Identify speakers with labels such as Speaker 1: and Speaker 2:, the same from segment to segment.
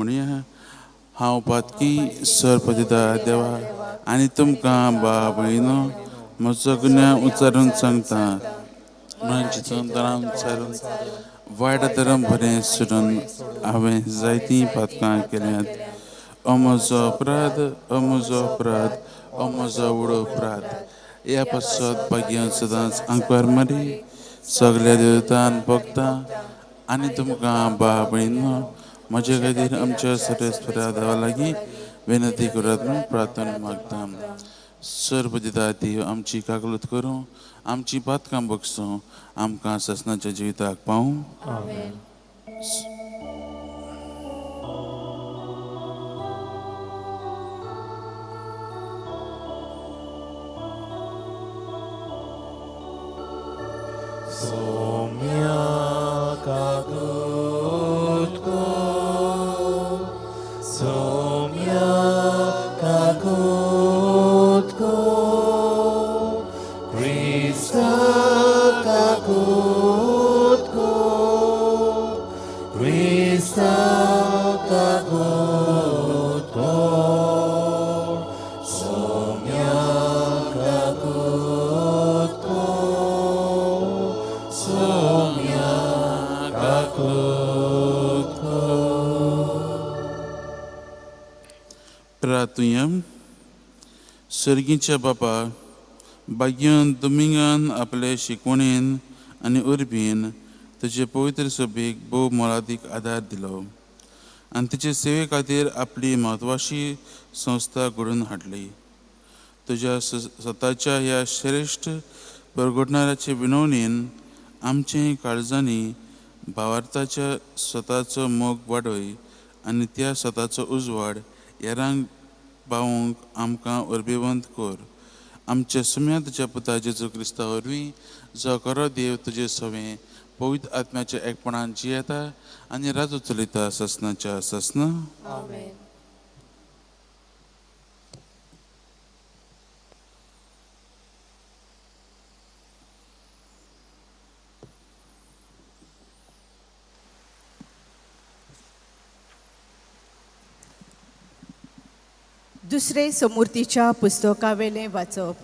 Speaker 1: म्हणया, हांव पातकी सरपतिता देवा आनी तुमकां बा भयणो म्हजो गुन्यांव उच्चारून सांगता. म्हजें तरान उच्चारून वायट धर्म बरें सोडून हांवें जायतीं पातकां केल्यांत. ओ म्हजो अपराध, ओ म्हजो अपराध, ओ म्हजो व्हडो अपराध. ह्या पासत भाग्यान सदांच आंकवार मारी सगल्या देवतान भोगता आनी तुमकां बा भयणो म्हजे खातीर आमच्या सर्वेस्परा देवा लागीं विनंती करात म्हूण प्रार्थना मागता. सर्वदिता देव आमची काकलूत करूं, आमची पातकां बगसूं, आमकां ससनाच्या जिविताक पावूं. प्रार्थुया. सर्गीच्या बापा, भाग्यान दोमिंगान आपले शिकवणेन आनी उर्बेन तुजे पवित्र सभेक भोव मोलादीक आदार दिलो आनी तिचे सेवे खातीर आपली म्हत्वाची संस्था घडोवन हाडली. तुज्या स्वताच्या ह्या श्रेश्ठ परगटणाराचे विनवणेन आमचे काळजांनी भावार्थाच्या स्वताचो मोग वाडय आनी त्या स्वताचो उजवाड हेरांक पावोवंक आमकां उर्बेवंत कर. आमच्या सुम्या तुज्या पुता जेजू क्रिस्ता वरवीं, जो खरो देव तुजे सवें पवित्र आत्म्याच्या एकपणान जियेता आनी राजू चलयता ससनाच्या ससना.
Speaker 2: दुसरे समूर्तीच्या पुस्तकावेलें वाचप.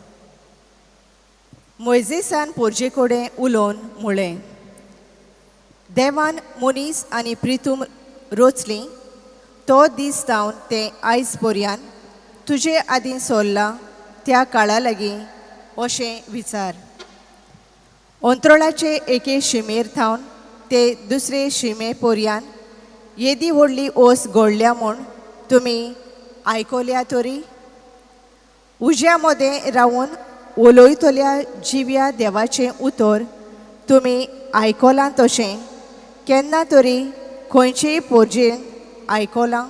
Speaker 2: मोयजेसान पोरजे कडेन उलोवन म्हळें, देवान मनीस आनी प्रितूम रोचली तो दीस जावन ते आयज पर्यान तुजे आदीं सोल्ला त्या काळा लागीं अशें विचार. अंत्रोळाचे एके शिमेर थावन ते दुसरे शिमे पर्यान येदी व्हडली ओस घडल्या म्हूण तुमी आयकल्या तरी? उज्या मदें रावून उलयतल्या जिव्या देवाचें उतर तुमी आयकलां तशें केन्ना तरी खंयचेय पोरजेन आयकलां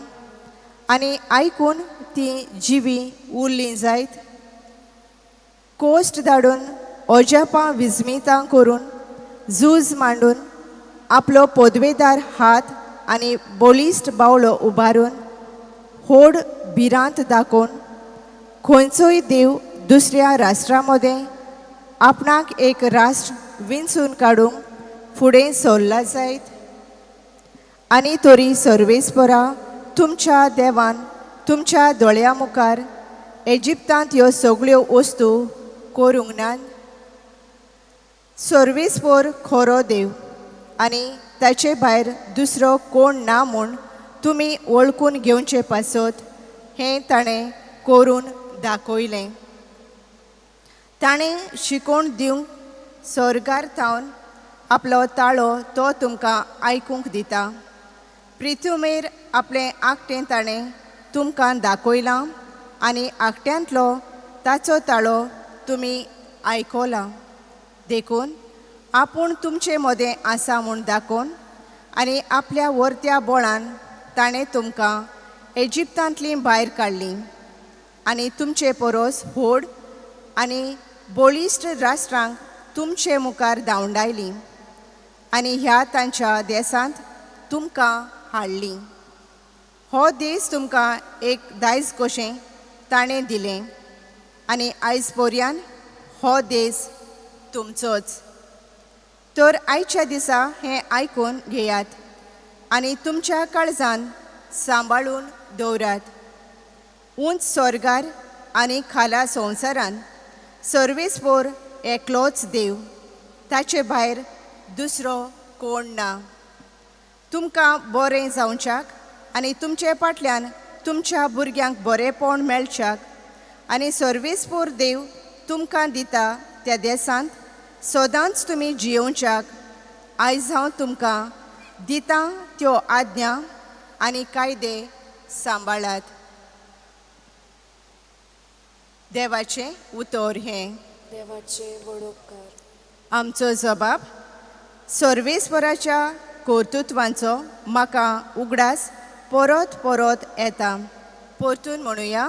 Speaker 2: आनी आयकून ती जिवी उरली जायत? कोश्ट धाडून अजापां विजमितां करून झूज मांडून आपलो पदवेदार हात आनी बळिश्ट बावलो उबारून होड भिरांत दाखोवन खंयचोय देव दुसऱ्या राष्ट्रा मदें आपणाक एक राष्ट्र विंचून काडूंक फुडें सरला जायत? आनी तरी सर्वेस्परा तुमच्या देवान तुमच्या दोळ्या मुखार एजिप्तांत ह्यो सगळ्यो वस्तू करूंक नात? सर्वेस्पर खरो देव आनी ताचे भायर दुसरो कोण ना म्हूण तुमी वळखून घेवचे पासत हें ताणें करून दाखयलें. ताणें शिकोवन दिवंक स्वर्गार थावन आपलो ताळो तो तुमकां आयकूंक दिता. प्रिथुमेर आपलें आकटें ताणें तुमकां दाखयलां आनी आकट्यांतलो ताचो ताळो तुमी आयकला. देखून आपूण तुमचे मदें आसा म्हूण दाखोवन आनी आपल्या वर्त्या बोळान ताणें तुमकां एजिप्तांतलीं भायर काडलीं आनी तुमचे परोस व्हड आनी बळिश्ट राष्ट्रांक तुमचे मुखार धांवडायलीं आनी ह्या तांच्या देसांत तुमकां हाडलीं. हो देस तुमकां एक दायज कशें ताणें दिलें आनी आयज पर्यान हो देस तुमचोच. तर आयच्या दिसा हें आयकून घेयात आनी तुमच्या काळजान सांबाळून दवरात. उंच स्वर्गार आनी खाला संवसारान सर्वेस्पोर एकलोच देव, ताचे भायर दुसरो कोण ना. तुमकां बरें जावच्याक आनी तुमचे फाटल्यान तुमच्या भुरग्यांक बरेंपण मेळच्याक आनी सर्वेस्पोर देव तुमकां दिता त्या देसांत सदांच तुमी जियोवच्याक आयज हांव तुमकां दितां त्यो आज्ञा आनी कायदे सांबाळात. देवाचें उतर हें.
Speaker 3: देवाचे वडोपकार.
Speaker 2: आमचो जबाब सर्वेस्वराच्या कर्तृत्वांचो म्हाका उगडास परत परत येता. परतून म्हणुया,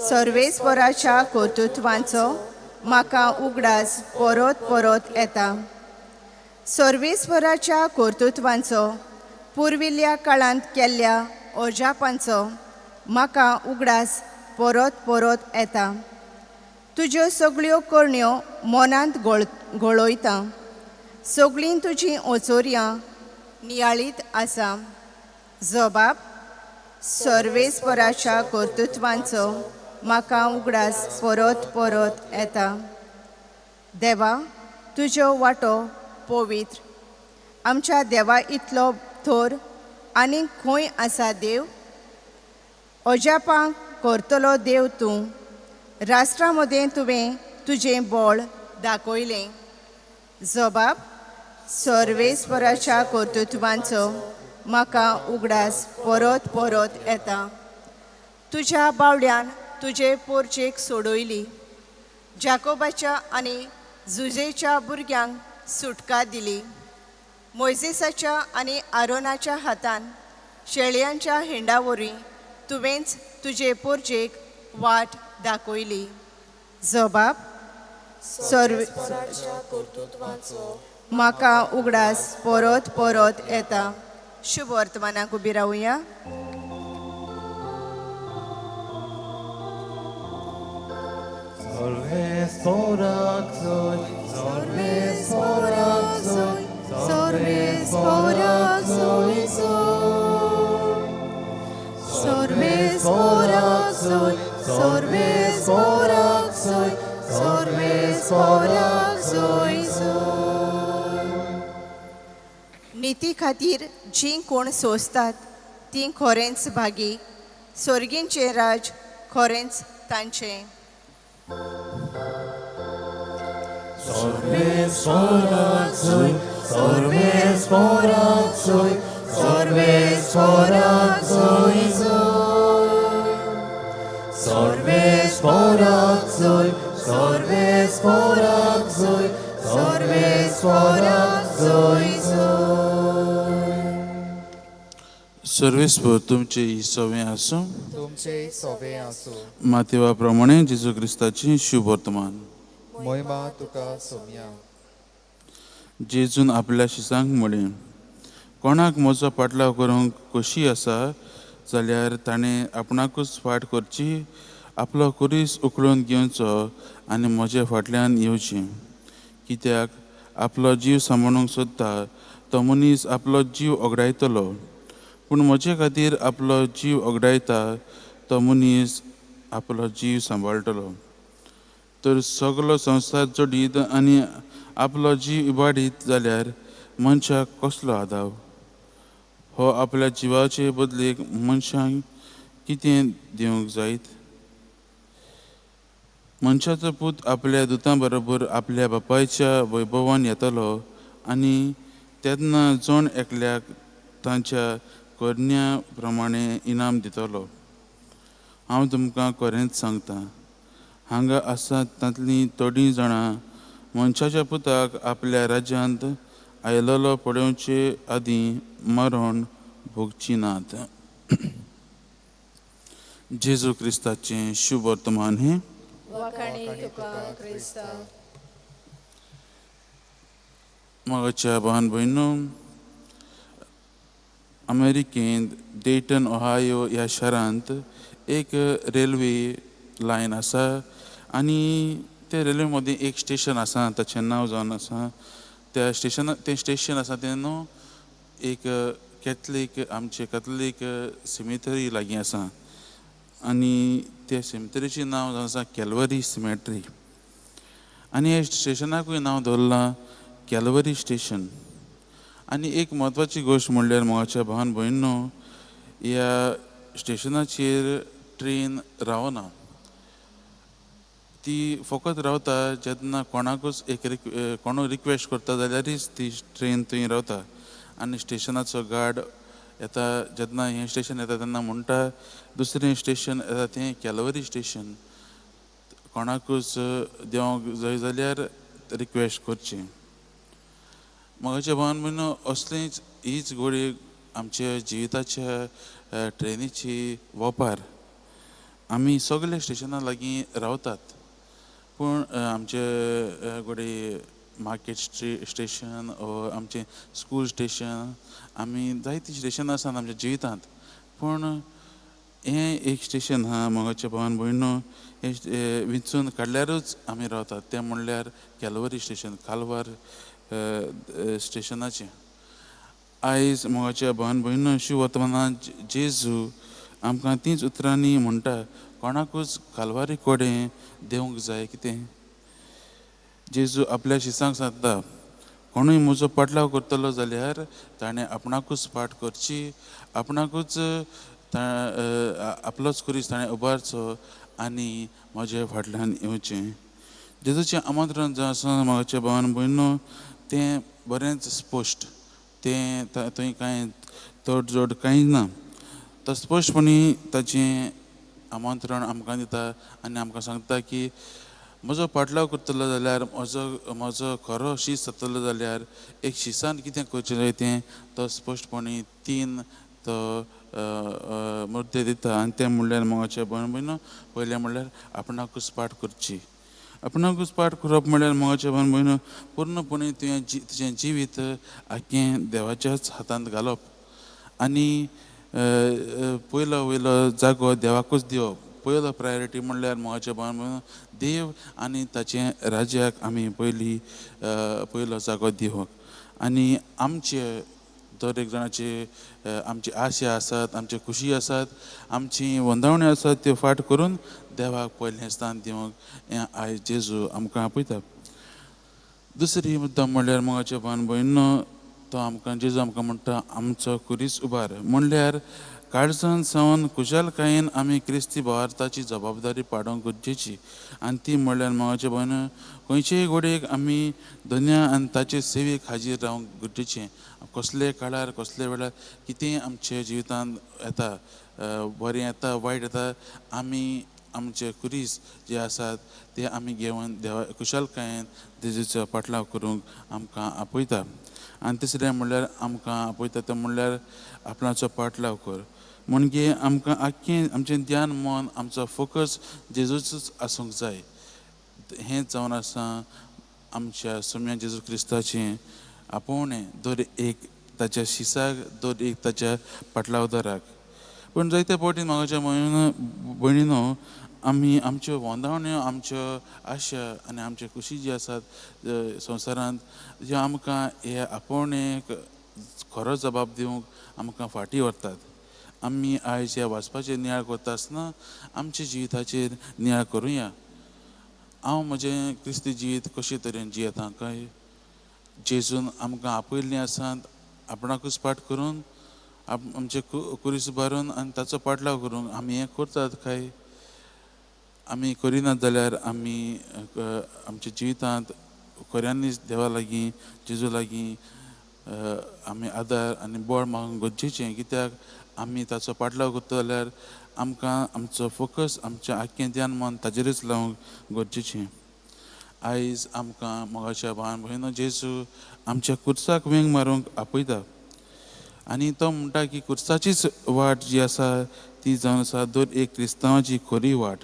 Speaker 2: सर्वेस्वराच्या कर्तृत्वांचो म्हाका उगडास परत परत येता. सर्वेस्वराच्या कर्तृत्वांचो पुर्विल्ल्या काळांत केल्ल्या अजापांचो म्हाका उगडास परत परत येता. तुज्यो सगळ्यो करण्यो मनांत घोळयता, सगळीं तुजीं ओचोरयां नियाळीत आसा. जबाब सर्वेस्वराच्या कर्तृत्वांचो म्हाका उगडास परत परत येता. देवा, तुज्यो वाटो पवित्र, आमच्या देवा इतलो थोर आनीक खंय आसा देव? अजापां करतलो देव तूं, राष्ट्रा मदें तुवें तुजें बळ दाखयलें. जबाब सर्वेस्वराच्या कर्तृत्वांचो म्हाका उगडास परत परत येता. तुज्या बावड्यान तुजे पोरचेक सोडयली, जाकोबाच्या आनी जुजेच्या भुरग्यांक सुटका दिली. मोयजेसाच्या आनी आरोनाच्या हातान शेळयांच्या हिंडा वरवीं तुवेंच तुजे पोरचेक वाट दाखयली. जबाब
Speaker 3: सर्वेस्पराच्या कर्तृत्वाचो
Speaker 2: म्हाका उगडास परत परत येता. शुभ वर्तमानाक उबी रावया. निती खातीर जीं कोण सोंसतात तीं खरेंच भागी, सर्गींचें राज खरेंच तांचें.
Speaker 1: सर्वेस्पर तुमचे सवे आसूं.
Speaker 4: तुमचे सोबे आसूं.
Speaker 1: मातेवा प्रमाणे जेजू क्रिस्ताची शुभ वर्तमान.
Speaker 4: मोहिमा तुका सोम्या.
Speaker 1: जेजून आपल्या शिसांक म्हळें, कोणाक म्हजो पाटलाव करूंक खोशी आसा जाल्यार ताणें आपणाकूच फाट करची, आपलो कुरीस उखलून घेवचो आनी म्हजे फाटल्यान येवचें. कित्याक आपलो जीव सांबाळूंक सोदता तो मनीस आपलो जीव ओगडायतलो, पूण म्हजे खातीर आपलो जीव ओगडायता तो मनीस आपलो जीव सांबाळटलो. तर सगलो संवसार जोडीत आनी आपलो जीव इबाडीत जाल्यार मनशाक कसलो आदाव? हो आपल्या जिवाचे बदलेक मनशांक कितें दिवंक जायत? मनशाचो पूत आपल्या दुतां बरोबर आपल्या बापायच्या वैभवान येतलो आनी तेन्ना जण एकल्याक तांच्या करण्या प्रमाणे इनाम दितलो. हांव तुमकां खरेंच सांगता, हांगा आसात तांतलीं थोडीं जाणां मनशाच्या पुताक आपल्या राज्यांत आयलेलो पळोवचे आदीं मरण भोगचीं नात. जेजू क्रिस्ताचें शुभ वर्तमान हें.
Speaker 2: वाखाणी तुका क्रिस्ता.
Speaker 1: मोगाच्या भावान भयणो, अमेरिकेंत डेटन ओहायो ह्या शारांत एक रेल्वे लायन आसा आनी ते रेल्वे मदीं एक स्टेशन आसा, ताचें नांव जावन आसा. त्या स्टेशना तें स्टेशन आसा तें न्हू एक कॅथलीक आमचे कॅथलीक सिमेटरी लागीं आसा आनी त्या सिमेटरीचें नांव जावन आसा कॅलवरी सिमेट्री. आनी ह्या स्टेशनाकूय नांव दवरलां कॅलवरी स्टेशन. आनी एक म्हत्वाची गोश्ट म्हणल्यार मोगाच्या भावान भयणीनो, ह्या स्टेशनाचेर ट्रेन रावना, ती फकत रावता जेन्ना कोणाकूच एक कोणूय रिक्वेस्ट करता जाल्यारूच ती ट्रेन थंय रावता. आनी स्टेशनाचो गार्ड येता, जेन्ना हें स्टेशन येता तेन्ना म्हणटा दुसरें स्टेशन येता तें कॅलवरी स्टेशन, कोणाकूच देंवक जाय जाल्यार रिक्वेस्ट करची. मोगाच्या भावान भयणीनो, असलीच हीच घोडी आमच्या जिविताच्या ट्रेनीची वपार. आमी सगळे स्टेशना लागीं रावतात, पूण आमचे घडये मार्केट स्टेशन वो आमचें स्कूल स्टेशन, आमी जायतीं स्टेशनां आसात आमच्या जिवितांत, पूण हें एक स्टेशन आहा मोगाच्या भावान भयणीनो, हें विंचून काडल्यारूच आमी रावतात, तें म्हणल्यार कॅलवरी स्टेशन, कालवार स्टेशनाचें. आयज मोगाच्या भावान भयणीनो, शुवर्तमानांत जेजू आमकां तींच उतरांनी म्हणटा, कोणाकूच कालवारी कडेन देवंक जाय कितें. जेजू आपल्या शिसांक सांगता, कोणूय म्हजो पाटलाव करतलो जाल्यार ताणें आपणाकूच पाट करची, आपणाकूच आपलोच खुरीस ताणें उबारचो आनी म्हज्या फाटल्यान येवचें. जेजूचें आमंत्रण जावन आसा मोगाच्या भावान भयणीनो, तें बरेंच स्पश्ट, तें थंय कांय तडजोड कांय ना, तो स्पश्टपणी ताचें आमंत्रण आमकां दिता आनी आमकां सांगता की म्हजो पाटलाव करतलो जाल्यार, म्हजो खरो शीस जातलो जाल्यार एक शिसान कितें करचें जाय तें तो स्पश्टपणी तीन तो मुद्दे दिता. आनी तें म्हणल्यार मोगाच्या भावान भयणीनो, पयलें म्हणल्यार आपणाकूच पाट करची. आपणाकूच पाट करप म्हणल्यार मोगाच्या भावान भयणीनो, पूर्णपणी तुवें तुजें जिवीत आख्खें देवाच्याच हातांत घालप आनी पयलो वयलो जागो देवाकूच दिवप. पयलो प्रायोरिटी म्हणल्यार मोगाच्या भावान भयणीनो, देव आनी ताचें राज्याक आमी पयली पयलो जागो दिवप. आनी आमचे दर एक जाणाचे आमची आशा आसात, आमची खुशी आसात, आमची वंदावणी आसात, त्यो फाट करून देवाक पयलें स्थान दिवंक हें आयज जेजू आमकां आपयता. दुसरी मुद्दा म्हणल्यार मोगाच्या भावान भयणीनो, तो आमकां जेजू आमकां म्हणटा आमचो खुरीस उबार, म्हणल्यार काळजान सावन खुशालकायेन आमी क्रिस्ती भावार्थाची जबाबदारी पाडोवंक गरजेची. आनी ती म्हणल्यार मोगाच्या भयणीनो, खंयचेय घडयेक आमी धन्या आनी ताचे सेवेक हाजीर रावंक गरजेचें. कसले काळार कसले वेळार कितेंय आमच्या जिवितांत येता, बरें येता वायट येता, आमी आमचे खुरीस जे आसात ते आमी घेवन देवा खुशालकायेन जेजूचो पाटलाव करूंक आमकां आपयता. आनी तिसरें म्हणल्यार आमकां आपयता तें म्हणल्यार आपणाचो पाटलाव कर, म्हणजे आमकां आख्खें आमचें ध्यान मन आमचो फोकस जेजूचोच आसूंक जाय. हें जावन आसा आमच्या सोम्या जेजू क्रिस्ताचें आपोवणें दर एक ताच्या शिसाक, दर एक ताच्या पाटलावदाराक. पूण जायते फावटी म्हाका भयणीनो, आमी आमच्यो वंदावण्यो, आमच्यो आशा आनी आमच्यो खुशी जी आसात संवसारांत, ज्यो आमकां हे आपोवणेक खरो जबाब दिवंक आमकां फाटीं व्हरतात. आमी आयज ह्या वाचपाचेर नियाळ करता आसतना आमच्या जिविताचेर नियाळ करुया. हांव म्हजें क्रिस्ती जिवीत कशे तरेन जियेता काय? जेजून आमकां आपयल्लीं आसात आपणाकूच पाट करून, आमचे कुरीस उबारून आनी ताचो पाटलाव करूंक आमी हें करतात काय? आमी करिनात जाल्यार आमी आमच्या जिवितांत खऱ्यांनीच देवा लागीं, जेजू लागीं आमी आदार आनी बळ मागूंक गरजेचें. कित्याक आमी ताचो पाटलाव करता जाल्यार आमकां आमचो फोकस, आमचें आख्खें ध्यान मन ताचेरूच लावंक गरजेचें. आयज आमकां मोगाच्या भावान भयणीनो, जेजू आमच्या कुर्साक वेंग मारूंक आपयता आनी तो म्हणटा की कुर्साचीच वाट जी आसा ती जावन आसा दर एक क्रिस्तांवाची खरी वाट,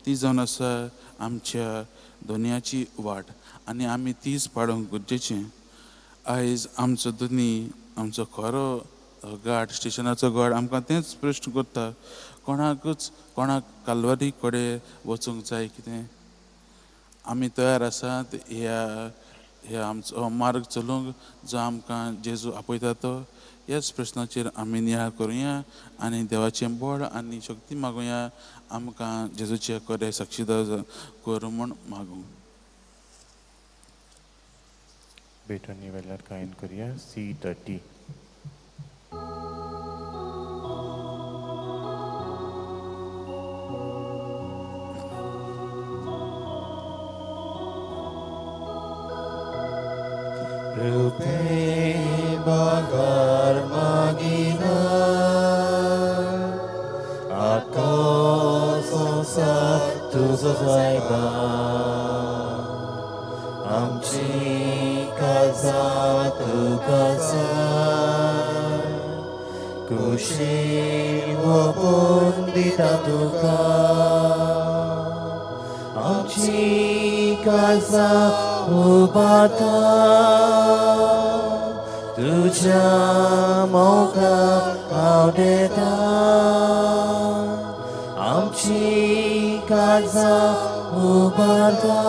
Speaker 1: ती जावन आसा आमच्या दोनयाची वाट आनी आमी तीच पाडोवंक गरजेचें. आयज आमचो दोनी, आमचो खरो गार्ड, स्टेशनाचो गार्ड आमकां तेंच प्रश्न करता, कोणाकूच कोणाक कालवारी कडेन वचूंक जाय कितें? आमी तयार आसात ह्या आमचो मार्ग चलूंक जो आमकां जेजू आपयता तो? ह्याच प्रश्नाचेर आमी नियाळ करुया आनी देवाचें बळ आनी शक्ती मागुया आमकां जेजूचे खरे साक्षीदार करूं म्हूण मागूं.
Speaker 5: भेटवणी वेल्यार गायन करुया C30.
Speaker 4: रुपे बगर मागिना आको संसार तुजो सायबा आमची काळजां तुका जाय कुशीन ओपून दिता तुका आमची काळजां उबारता तुझ्या मोगाक हांव देता आमची काळजां उबारता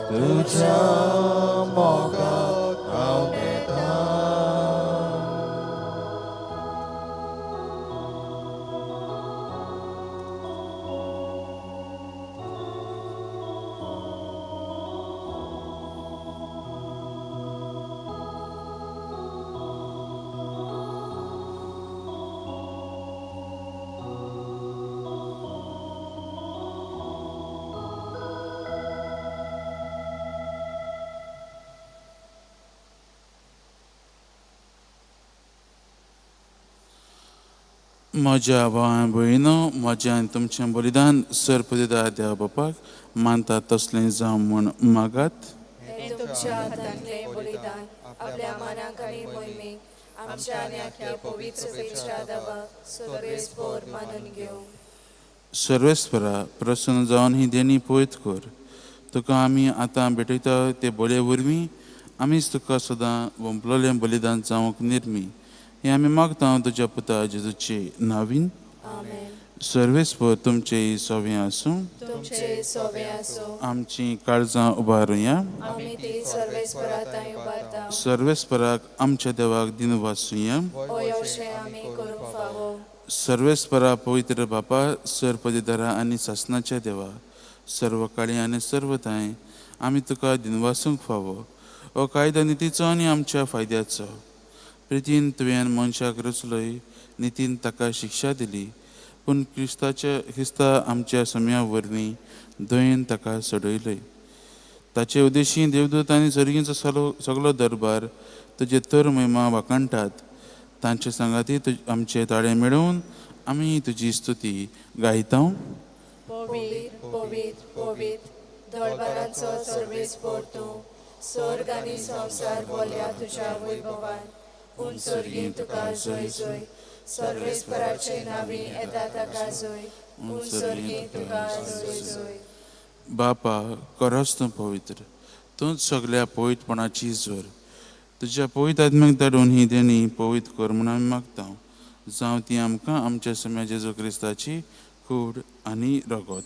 Speaker 4: तुझ्या मोगाक हांव देता.
Speaker 1: म्हज्या भावां भयणीनो, म्हजें आनी तुमचें बलिदान सर्पदिदा देवा बापाक मानता तसलें जावं म्हूण मागात.
Speaker 3: हें तुमच्या हातांतलें बलिदान आपल्या मानाक आनी मोहिमेक आमच्या आनी आख्या पवित्र सभेच्या दाबाक सर्वेस्पोर मानून घेवं.
Speaker 1: सर्वेस्परा प्रसन्न जावन ही देणी पवित्र कर. तुका आमी आतां भेटयता ते बळये वरवीं आमीच तुका सदां वंपलोलें बलिदान जावंक निर्मी हें आमी मागता तुज्या पुता जेजूचे नावीन.
Speaker 3: आमेन.
Speaker 1: सर्वेस्पर तुमचे सोवें आसूं.
Speaker 3: तुमचे सोवे आसूं.
Speaker 1: आमची काळजां उबारुया.
Speaker 3: आमी ती सर्वेस्परा थंय उबारता.
Speaker 1: सर्वेस्पराक आमच्या देवाक दिनवासुया.
Speaker 3: होय अशें आमी करूंक फावो.
Speaker 1: सर्वेस्परा पवित्र बापा, सर्पदिदारा आनी सासनाच्या देवा, सर्व काळी आनी सर्व थांय आमी तुका दिनवासूंक फावो. हो कायदो नितीचो आनी आमच्या फायद्याचो. प्रितीन तुवें मनशाक रचलोय, नितीन ताका शिक्षा दिली, पूण क्रिस्ता आमच्या समया वरवीं दयेन ताका सोडयलय. ताचे उद्देशी देवदूत आनी सर्गींचो सगलो दरबार तुजे तर महिमा वाखाणटात. तांचे सांगाती आमचे ताळे मेळोवन आमी तुजी स्तुती गायता.
Speaker 3: पवित्र पवित्र पवित्र दरबारांचो सर्वेस्पोर तूं, स्वर्ग आनी संवसार बोलया तुज्या वैभवान. उंच स्वर्गीं तुका जय जय. सर्वेस्पराचे नावी येता ताका जय. उंच स्वर्गीं तुका जय जय.
Speaker 1: बापा, करस तूं पवित्र, तूंच सगल्या पवित्रपणाची जोर. तुज्या पवित्र आत्म्याक धाडून ही देणी पवित्र कर म्हूण आमी मागता. जावं ती आमकां आमच्या सम्या जेजू क्रिस्ताची कूड आनी रगत.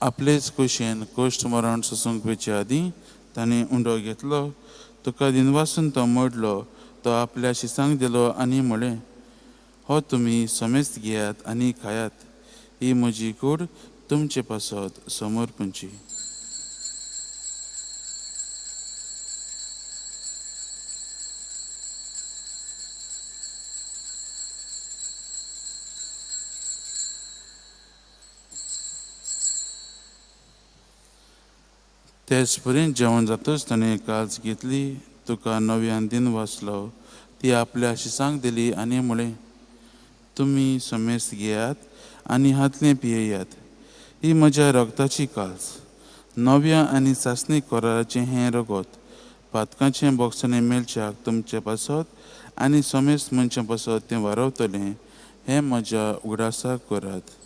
Speaker 1: आपलेच कुशेन कोश्ट मरण सोसूंक वचचे आदीं ताणें उंडो घेतलो, तुका दिनवासून तो मोडलो, तो आपल्या शिसांक दिलो आनी म्हळें, हो तुमी समेस्त घेयात आनी खायात, ही म्हजी कूड तुमचे पासत समर्पणची. तेच परीन जेवण जातच ताणें काज घेतली, तुका नव्यान दिन वाचलो, ती आपल्या शिसांक दिली आनी म्हळें, तुमी समेस्त घेयात आनी हातलें पियेयात, ही म्हज्या रगताची काज, नव्या आनी सासणी कराराचें हें रगत, पातकांचें बोगसणें मेळच्याक तुमचे पासत आनी समेस्त मनशां पासत तें वारवतलें, हें म्हज्या उगडासाक करात.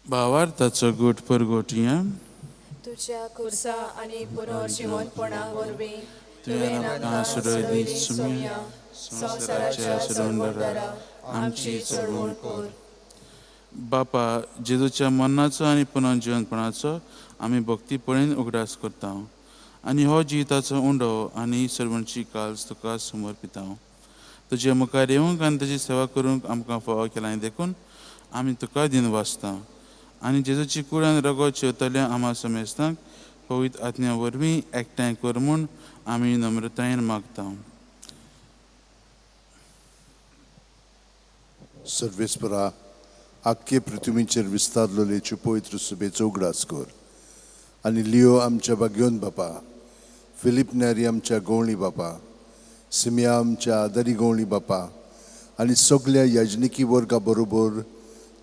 Speaker 1: भावार्थाचो गूट परगोटया.
Speaker 3: तुज्या खुर्सा आनी पुनर्जिवनपणा वरवीं
Speaker 1: तुवें आमकां सोडयली सुम्या संवसाराच्या सोडवणदारा आमची चडवण कर. बापा, जेजूच्या मरणाचो आनी पुनर्जिवनपणाचो आमी भक्तीपणेन उगडास करता आनी हो जिविताचो उंडो आनी सर्वणची काल्स तुका समर्पिता. तुजे मुखार येवंक आनी तुजी सेवा करूंक आमकां फावो केलां देखून आमी तुका दिन वाचता आनी जेजूची कूड आनी रगत शेवतल्या आमा समेस्तांक पवित्र आत्म्या वरवीं एकठांय कर म्हूण आमी नम्रतायेन मागता.
Speaker 6: सर्वेस्परा, आख्खे पृथ्वीचेर विस्तारलेलेची पवित्र सभेचो उगडास कर आनी लियो आमच्या बागयोन बापा, फिलीप नेरी आमच्या गवळी बापा, सिमिया आमच्या आदारी गवळी बापा आनी सगल्या याजनिकी वर्गा बरोबर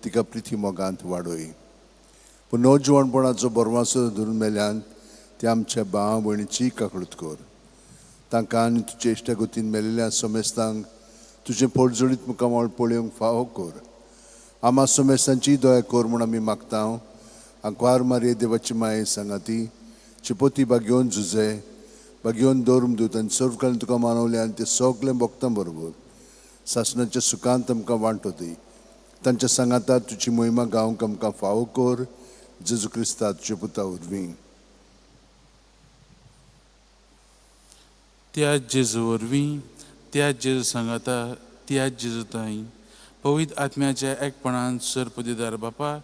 Speaker 6: तिका प्रिती मोगांत वाडय. पूण नवजिवणपणाचो बरवासो धरून मेल्यान ते आमच्या भाव भयणीची काकळूत कर. तांकां आनी तुजे इश्टागतीन मेलेल्या समेस्तांक तुजें पोटजोडीत मुखामळ पळोवंक फावो कर. आमा समेस्तांची दया कर म्हूण आमी मागता. आंकवार मारये देवाची माये सांगाती चिपोती बागेवन झुजे बागेवन दवरून दूत आनी सर्व तुका मानवले आनी ते सगळें भोगता बरोबर सासणाच्या सुखांत आमकां वांटो दी. तांच्या सांगाता तुजी मोहिमा गावंक आमकां फावो कर. जेजू क्रिस्ता तुज्या पुता वरवीं.
Speaker 1: त्या जेजू वरवीं, त्या जेजू सांगाता, त्या जेजू ताई पवित्र आत्म्याच्या एकपणान सर्पदिदार बापा,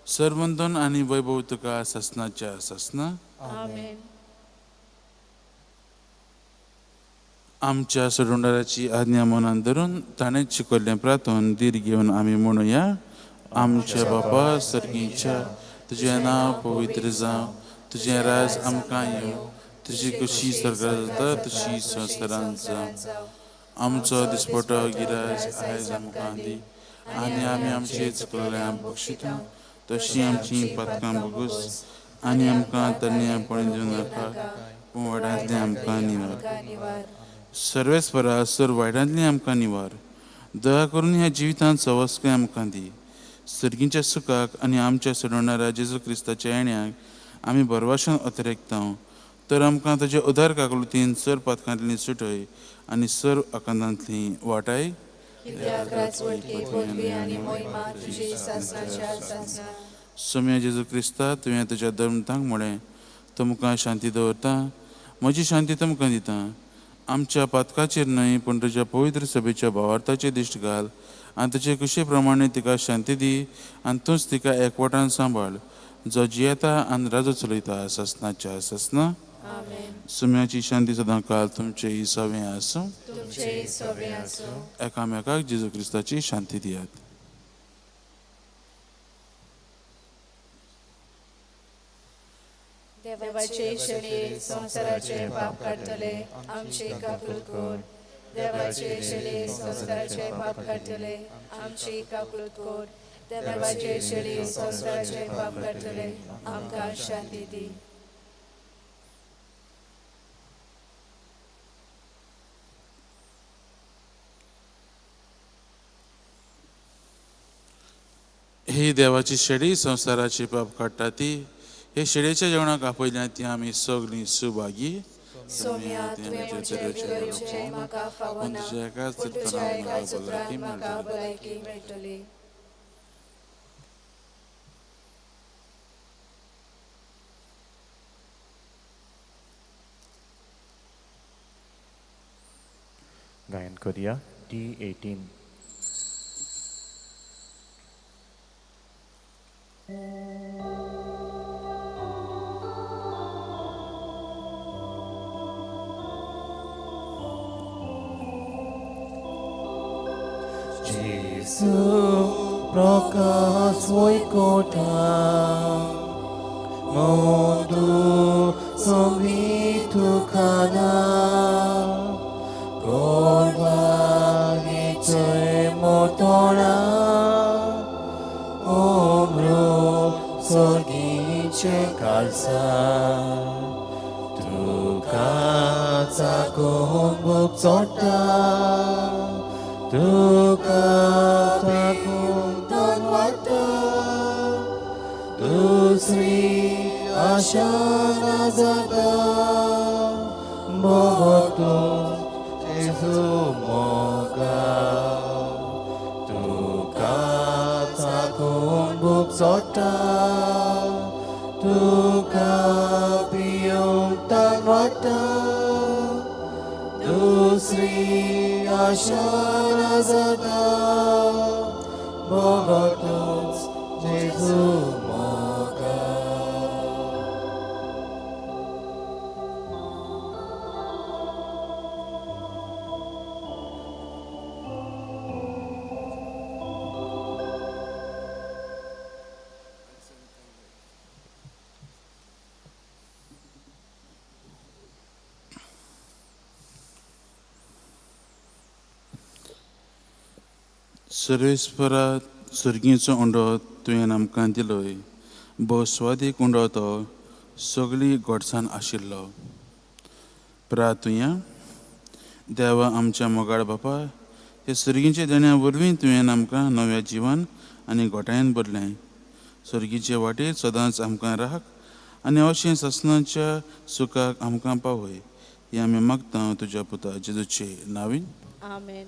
Speaker 1: सर्वंदन आनी वैभव तुका सासणाच्या सासना.
Speaker 3: आमेन.
Speaker 1: आमच्या सोडवणदाराची आज्ञा मनान धरून ताणें शिकयल्लें प्रार्थन धीर घेवन आमी म्हणुया. आमच्या बापा सर्गीच्या, तुजें नांव पवित्र जावं, तुजें राज आमकां येवं, तुजी कशी सरकार जाता तशी संवसारांत जावं. आमचो दिसपटो गिराज आयज आमकां दी आनी आमी आमचे चुकलेल्या बक्षिता तशी आमची पातकां बगूस आनी आमकां तरण्यापण दिवं नाका, पूण वाड्यांतलें आमकां निवार. सर्वेस्परा सर वायटांतलें आमकां निवार. दया करून ह्या जिवितांत सवस्काय आमकां दी. सर्गींच्या सुखाक आनी आमच्या सोडवणारा जेजू क्रिस्ताच्या येण्याक आमी भरवाशन अतिरेकता. तर आमकां ताच्या उदार काकलुतीन सर पातकांतली सुटय आनी सर आकांतांतली वाटाय. सोम्या जेजू क्रिस्ता, तुवें तुज्या धर्मतांक म्हळें, तुमकां शांती दवरता, म्हजी शांती तुमकां दिता. आमच्या पातकाचेर न्हय पूण तुज्या पवित्र सभेच्या भावार्थाचेर दिश्ट घाल आनी तुजे कुशे प्रमाणे तिका शांती दी आनी तूंच तिका एकवटान सांबाळ, जो जियेता आनी राजो चलयता सासणाच्या सासना. सुम्याची शांती सदां काल तुमचे सवें आसूं. एकामेकाक जेजू क्रिस्ताची शांती दियात.
Speaker 3: देवाचे शेळये संवसाराचे पाप काडटले आमची काकूत कर. देवाचे शेळये संवसाराचे पाप काडटले आमची काकूत कर. देवाचे शेळये संवसाराचे पाप काडटले आमकां शांती दी.
Speaker 1: ही देवाची शेळी संवसाराची पाप काडटा ती हे शेळयेच्या जेवणाक आपयल्या ती आमी सगळीं सुभागी.
Speaker 3: सोम्या, तुवें म्हजे भितर येवचें म्हाका फावना, पूण तुज्या एकाच उतरान म्हाका भलायकी मेळटली.
Speaker 5: गायन करूया D18.
Speaker 4: Gesù Prakash वैकोटा mundu sombitu kana korvani che motora omro sorgiche kalsa tuka chakon buk chota तुका ताकून वाटा दुसरी आशा ना जाता भोगो मोगतूच जेजू मोगा तुका चाकून भूक चोडटा तुका पियोंक तान वाडटा दुसरी आशा ना जाता मोगतूच जेजू मोगा.
Speaker 1: सर्वेस्परा सर्गीचो उंडो तुवें आमकां दिलोय, भोव स्वादीक उंडो तो सगळी गोडसाण आशिल्लो. प्रातुया देवा आमच्या मोगाळ बापा, हे सर्गीच्या देण्या वरवीं तुवें आमकां नव्या जिवन आनी गोठायेन भरलें. सर्गीचे वाटेर सदांच आमकां राख आनी अशें सासणाच्या सुखाक आमकां पावय, हें आमी मागता तुज्या पुता जेजूचे नांवीन.
Speaker 3: आमेन.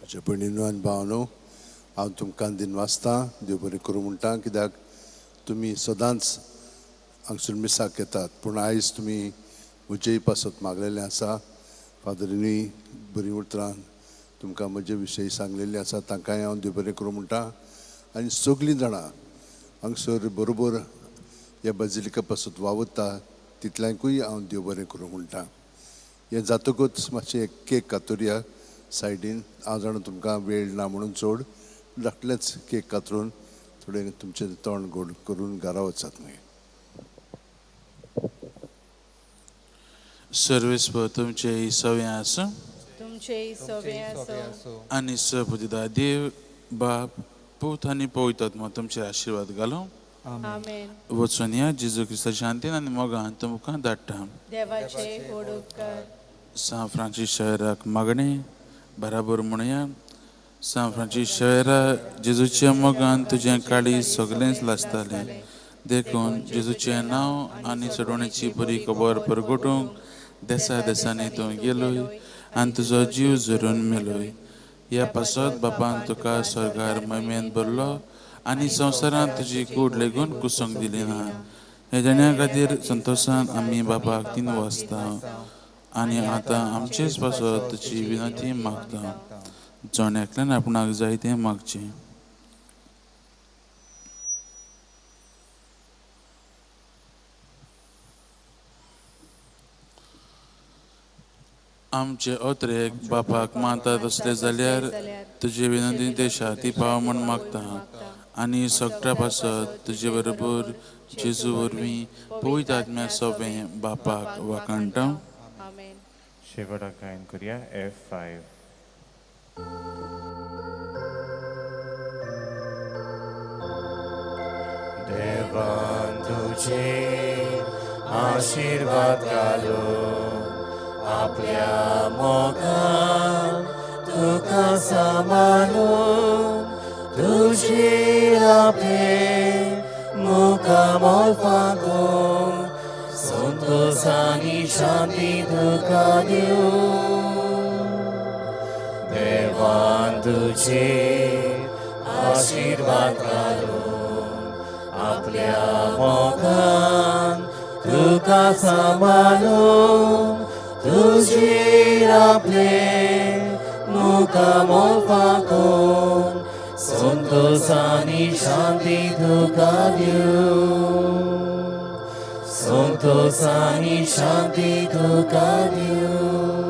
Speaker 6: म्हज्या भयणीनो आनी भावनो, हांव तुमकां दिन वाचतां, देव बरें करूं म्हणटा, कित्याक तुमी सदांच हांगसून मिसाक येतात, पूण आयज तुमी म्हजेय पासत मागलेलें आसा. फादरीनूय बरीं उतरां तुमकां म्हजे विशयी सांगलेलीं आसा, तांकांय हांव देव बरें करूं म्हणटा. आनी सगळीं जाणां हांगसर बरोबर ह्या बाजिलिका पासत वावुरता तितल्यांकूय हांव देव बरें करूं म्हणटा. हें जातकूच मातशें एक केक कातुरया सायडीन, हांव जाणा तुमकां वेळ ना म्हणून चड, धाकलेंच केक कातरून थोडें तुमचें तोंड गोड करून घरा वचात मागीर.
Speaker 1: सर्वेस्पर तुमचे सवे आसूं,
Speaker 3: तुमचे सवे आसूं.
Speaker 1: आनी सपुदिदा देव बाप पूत आनी पवित्र आत्मा तुमचे आशिर्वाद घालूं.
Speaker 3: आमेन.
Speaker 1: वचून या जेजू क्रिस्ताच्या शांतीन आनी मोगान तुमकां धाडटा.
Speaker 3: देवाचे व्हड उपकार.
Speaker 1: सांत फ्रांसीस शहराक मागणें बराबर म्हणया. सांत फ्रांसीस शहरा जेजूच्या मोगान तुजें काळीज सगळेंच लासतालें, देखून जेजूचें नांव आनी सोडवणेची बरी खबर परगटूंक देसा देसांनी तूं गेलोय आनी तुजो जीव झरून मेलोय. ह्या पासत बापान तुका स्वर्गार महिमेन भरलो आनी संवसारांत तुजी कूड लेगून कुसूंक दिली ना. हे देण्या खातीर संतोशान आमी बापाक तीन वाजता आनी आतां आमचेच पासत तुजी विनंती मागता. जण एकल्यान आपणाक जाय तें मागचें. आमचे अत्रेक बापाक मानता तसले जाल्यार तुजे विनंती ते शांती पाव म्हूण मागता आनी सगळ्या पासत तुजे बरोबर जेजू वरवीं पवित्र आत्म्या सोंपें बापाक वाखाणटा.
Speaker 3: आमेन.
Speaker 5: शेवटाक गायन करुया F5.
Speaker 4: देवान तुझे आशीर्वाद घालो, आपल्या मोगान तुका सांबाळून, तुजी आपले मुखामळ फांकून, संतोष आनी शांती तुका दिवं. देवान तुझे आशीर्वाद घालो, आपल्या मोगान तुका सांबाळून, तुजी आपले मुखामळ फांकून, संतोष आनी शांती तुका दिवं, संतोष आनी शांती तुका दिवं.